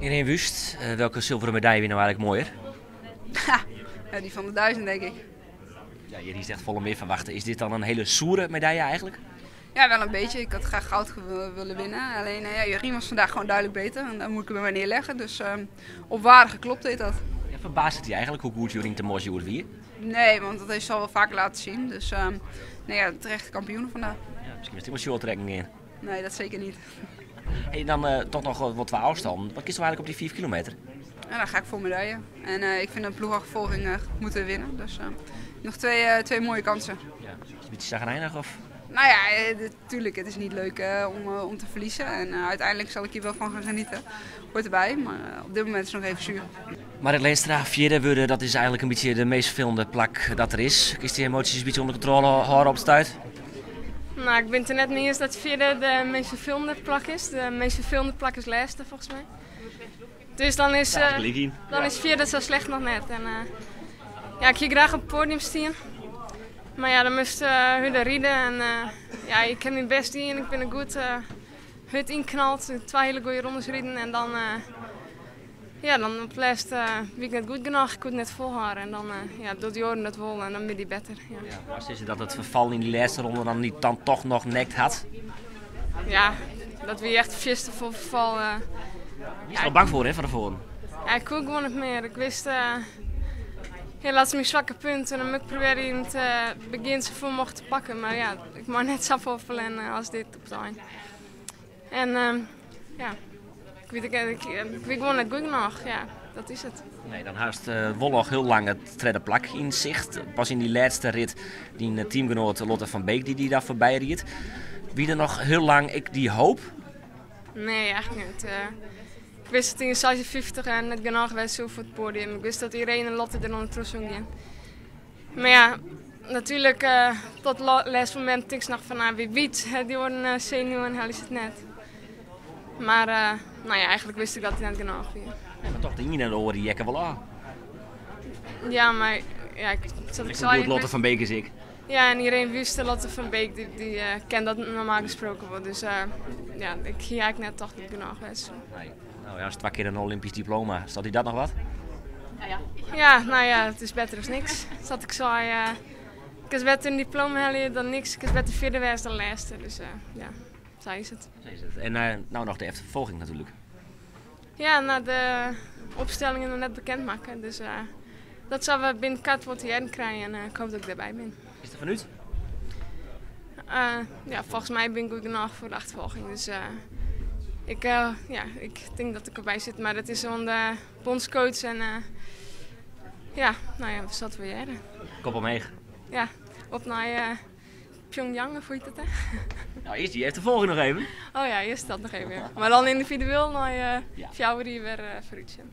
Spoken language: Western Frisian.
Ireen Wüst, welke zilveren medaille wie nou eigenlijk moaier? Ja, dy fan de 1000, denk ik. Ja, hjir hiest echt folle mear ferwachte. Is dit dan in hiele soere medaille eigenlijk? Ja, wel een beetje. Ik had graag goud willen winnen. Alleen ja, Jorien was vandaag gewoon duidelijk beter. En daar moet ik me maar neerleggen. Dus op waarde geklopt heet dat. Ja, ferbaast it dy eigenlijk hoe goed Jorien Termors hjoed wie? Nee, want dat heeft ze al wel vaker laten zien. Dus nee, ja, terecht kampioen vandaag. Ja, miskien moatst dy wol shorttracken gean. Nee, dat zeker niet. Hey, dan toch noch wat twa ôfstannen. Wat kinsto eigenlijk op dy 5 kilometer? Ja, dan ga ik voor medaille. En ik vind een ploegachtervolging moeten we winnen. Dus nog twee mooie kansen. Ja, is het in bytsje chagrijnich of? Nou ja, tuurlijk, het is niet leuk om te verliezen. En uiteindelijk zal ik hier wel van gaan genieten. Hoort erbij, maar op dit moment is het nog even zuur. Marrit Leenstra, fjirde wurde, dat is eigenlijk in bytsje de meest ferfelende plak dat der is. Kinst dy emoasjes in bytsje ûnder kontrôle hâlde op it stuit? Nou, ik bin it der net mei iens dat fjirde de meast ferfelende plak is. De meast ferfelende plak is lêste, folgens my. Dus dan is, Daar gelyk yn. dan is fjirde sa slecht noch net. En ja, ik hie graach op it poadium stien. Mar ja, dan moast hurder ride. En ja, ik ha myn bêst dien. Ik bin der goed hurd ynknald. Twa hiele goede rondes riden. En dan, ja, dan op it lêst wie ik net goed genôch. Ik koe it net folhâlde. En dan ja, docht Joren dat wol en dan bin dy better. Ja. Ja, mar sizze dat it ferfallen yn dy lêste ronde dan niet dan toch noch nekt hat? Ja, dat wie echt fierste folle ferfal. Wiest der al bang foar, hè, fan tefoaren? Ja, ik koe gewoan net mear. Ik wist, ja, dat is myn swakke punt. En dan moat ik probearje yn it begjin safolle mooglik te pakken. Mar ja, ik mei net safolle ferlern as dit op it ein. En ja, ik wit, ik, ik wie gewoan net goed genôch. Ja, dat is it. Nee, dan hast wol noch hiel lang it tredde plak yn sicht. Pas yn dy lêste rit dyn teamgenoat Lotte van Beek dy't dy daar foarby ried. Wie der noch hiel lang ek dy hoop? Nee, eigentlik net. Ik wist dat yn 56 net genôch wêze soe foar it poadium. Ik wist dat Ireen en Lotte der ûndertroch soene gean. Mar ja, natuerlik tot it lêste momint tinkst noch fan, nou, wie wit, dy oaren senuwen helje se it net. Mar nou ja, eigentlik wist ik dat it net genôch wie. Nee, mar toch de iene en de oare heakke wol ôf. Ja, mar ja, ik, sa't ik sei, Goed Lotte van Beek is ek. Ja, en Ireen Wüst en Lotte van Beek, dy ken dat normaal gesproken wol. Dus ja, ik hie eigentlik net tocht dat it genôch wêze soe. Nee. Nou ja, twa kear in Olympysk diploma. Is dat dy dat noch wat? Ja, nou ja, it is better as niks. Sa't ik sei, kinst better in diploma helje dan niks. Kinst better fjirde wêze dan lêste. Dus ja, sa is it. Sa is it. En no noch de efterfolging natuerlik. Ja, nou, de opstellingen noch net bekend makke. Dus dat sille we binnenkort wol te hearren krije en ik hoopje dat ik dêrby bin. Is der fanút? Ja, folgens my bin ik goed genôch foar de achterfolging. Dus ik, ja, ik tink dat ik derby sit. Mar dat is oan de bûnscoach en ja, nou ja, we sille it wol hearre. Kop omheech. Ja, op nei Pyongyang, of hoe hjit it, hè? Nou, earst dy efterfolging noch even. Oh ja, earst dat noch even, ja. Mar dan yndividueel nei fjouwer jier wer foarút sjen.